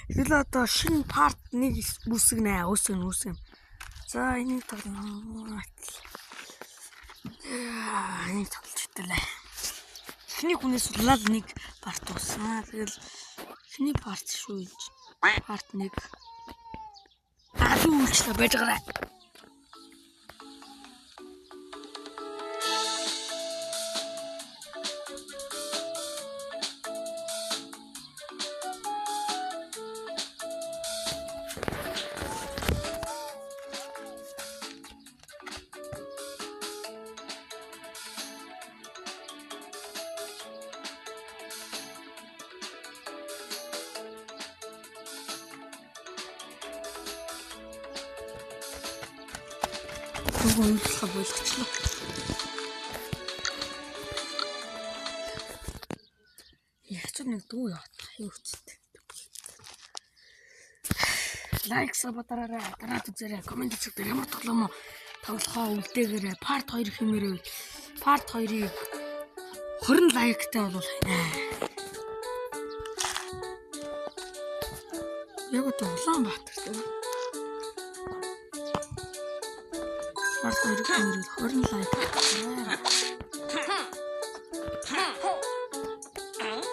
Хэдүүлээ одоо шинэ part 1 үүсгэнэ. Үүсгэн үүсгэн. За энийг тоглоно. Энийг тоглож хэдүүлээ. Эхний хүнээс суллаад нэг part дууссан. Тэгэл эхний part шүү энэ. Part 1. Аа би үйлчлээ байж байгаарай. Нөгөө үйлчлэгээ болгочлоо. Яг ч нэг дүү яваад юу хэвчтэй. Like sub дараарай, дараад үзээрэй, коммент хийгээрэй. Ямар тоглоом тоглохоо үлдээгээрэй. Part 2 хэмээрээ. Part 2-ыг 20 like тай бол хийнэ. Яг одоо Улаанбаатар тийм. Part 2-ыг хэмээрээ 20 like.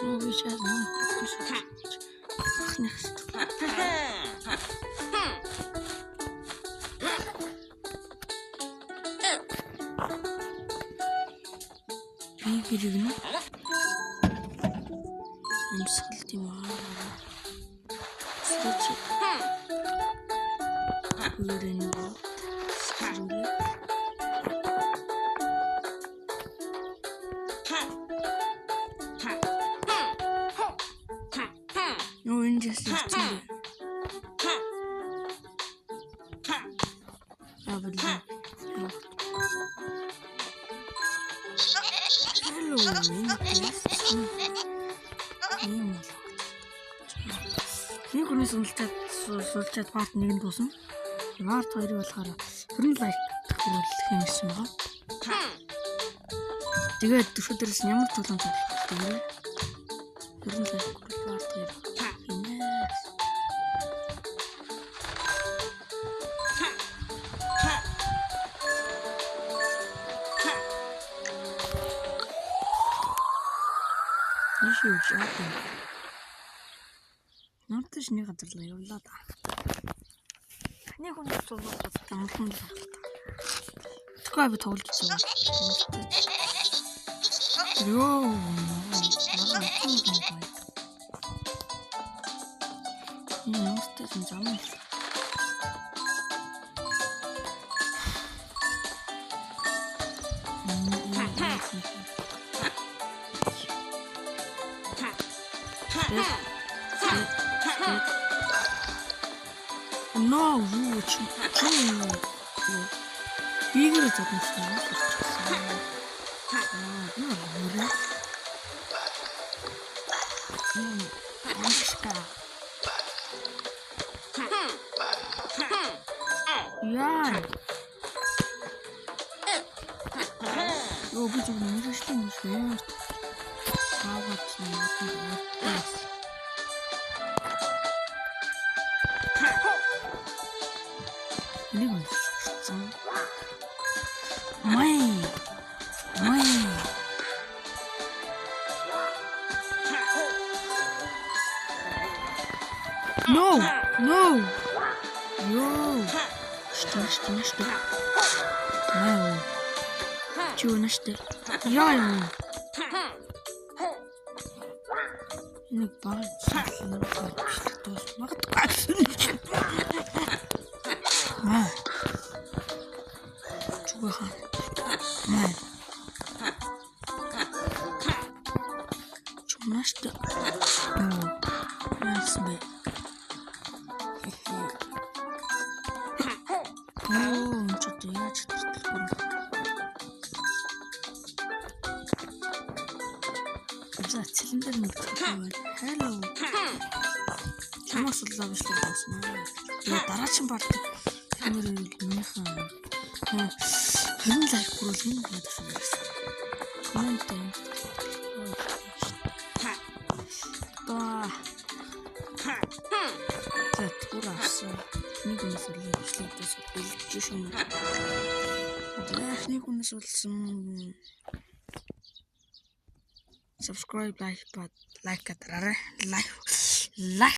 Нөө би шал юм. Ахных. Би хэрэг нь амьсгалт юм аа. Сүч. Гүрэн. Сүрүүлээ. Нөө энэ жас ирсэн бэ. Аа болоо. Hello, ийм бол. Нэг хүний сулчаад part 1 нь дуусна. Part 2-ыг болохоор 20 like хүрүүлэх юм гэсэн байгаа. Тэгээд өчигдрээс ямар тоглоом тоглох вэ? 20 like хүрвэл part 2 хийнэ. Ийш явж байгаа. Нарташ нэг газар л явлаа да. Нэг хүн суулгаад амархан л байна. Тэгэхгүй би тоглож үзсэн. Йоо. Энэ нарташ зам. No, юу чи чи бигэр задсан юм болчихсон. Аа, юу нэрэ? Амшка. Яа. Йоо би зөв нэршлээ юм шүү. Аавч юм. Нэг уншсан. Май. Май. No, no. Yo. Что, что, что? Май. Чего на что? Яа юм. Нэг баг дуус магадгүй. Маа. Чүгэ хаа. Маа. Чүнаштай. Юу. Яасан бэ? Юу, энэ ч одоо яаж чадахгүй. За, цэлэн дээр нэг төлөв байна. Hello. Чамаас л бичлэг болсон. Тэгээ дараачин part хэмээр минийхэн 20 like хүрүүлнэ гэдэг юм байна. Коммент юм. Одоо За, түр авсан. Нэг хүнээс бол бичлэг дээс бэлдэж шүү. За, эхний хүнээс болсон subscribe, like ба like дараарай. Like, like.